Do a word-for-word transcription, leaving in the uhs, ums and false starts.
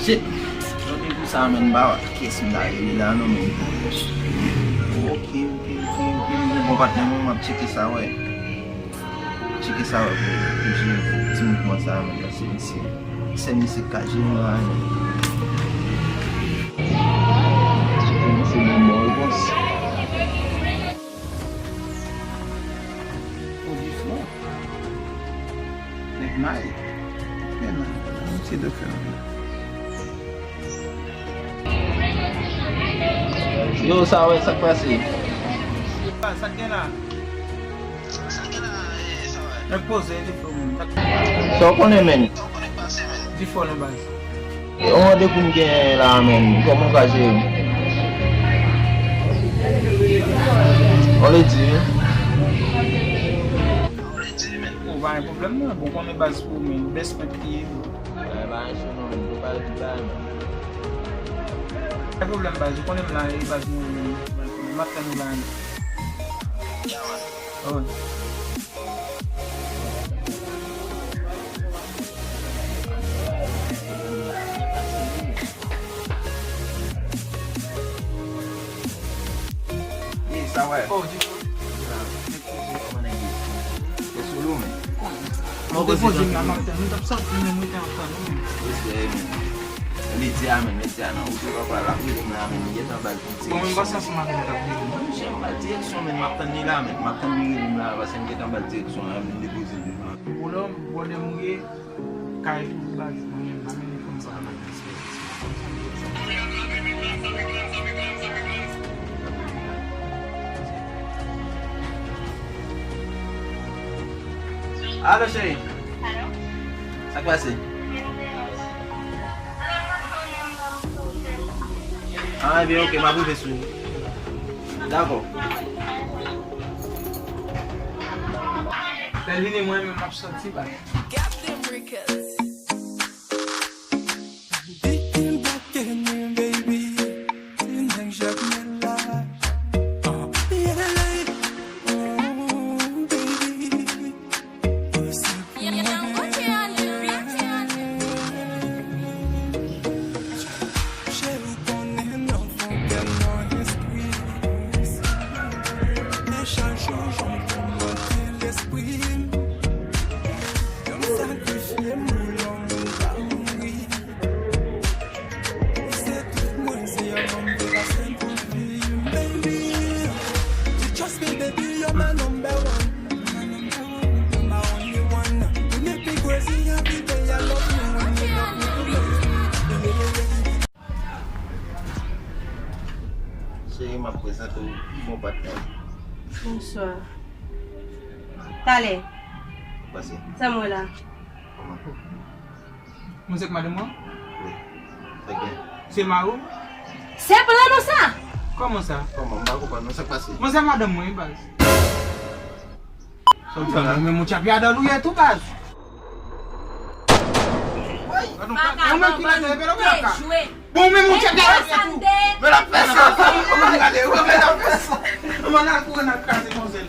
Randevou sa a, menn, m pa wè kiyès m ta rele la non, menn. Ok, ok, ok, ok, m gen bon patnè mwen, m ap tcheke sa, wè. Tcheke sa, wè, pou, pou jere ti mouvman sa a, menn, paske misye, sèl misye k ka jere m la, menn. Tcheke misye ban m bon repons. O, Diflon. Nèg may. Men non, misye dwe fè m. Yo, sa wè, sa k pase? Sa k gen la? Nèg poze, Diflon, menm. Sa w konnen, menn? Diflon, non, baz. E yon randevou m genyen la, menn. Kòman w ka jere m? Yon ledi, wi. O, pa gen pwoblèm non. Bon, konnen baz pou ou menm. Bèsmèt li ye, bro. Ay, pa gen sou non, menn. Yo pa di bagay, menn. Pa gen pwoblèm, baz. Ou konnen m la, e baz mwen, menn. M ap tann ou la, menn. Wi. Ye, sa wè. Oh, di. Kòman nèg ye? Yo sou lou, men. Mwen te poze m la, m ap tann. Nou t ap sòti, men mwen te ap tann ou, men. Respè, men. Ledi a, men, ledi a, nan wout yo, papa, l ap rele m la, men, li gentan ba l ti direksyon. Bon, men m pase ansanm avè l, l ap rele m. Monchè, m ba l direksyon, men, m ap tann li la, men. M ap tann li rele m la, paske m gentan ba l direksyon la, men, m depoze l devan. Ou la, bwòdè m ou ye, kay pou baz, mwen menm, m pa mennen fanm sa. Alo, cheri. Alo? Sa k pase? Ah, ebyen, ok, m ap rive sou ou. Dakò. Lè l vini, mwen menm, m ap sòti, baz. Got them records. Big in black and new, baby. Tonight, Jacques Mela. Uh, yeah, oh, baby. Yo, yo, yo, kote ale, wi? Cheri, ou konnen non, fò kè m nan espri. E chak jou, jan m konmante lespri m. Yo, m sakrifye m pou lanmou pa mouri. Ou se tout mwen, se yon nonm de la senk vi, baby. You trust me, baby, you're my number one. You're my only one. You make me crazy every day. I love you when you love me. Cheri, m ap prezante w bon patnè. Bonswa. Talè. Pase. Sa m wè la? Kòman? Mwen se k madanm mwen? Wi. Sa gen? Se mari w? Se plan nou sa! Kòman sa? Kòman? M pa konprann non, sa k pase? Mwen se madanm mwen, wi, baz. Sa w di la? Mwen menm ou tchapyadòl ou ye tou, baz. Vagabon, dejwe. Bon, men mwen tcheke avèk ou. Men l ap fè sa, sa, mwen gade, mwen men l ap fè sa. Mwen al kouri nan kraze konzèl.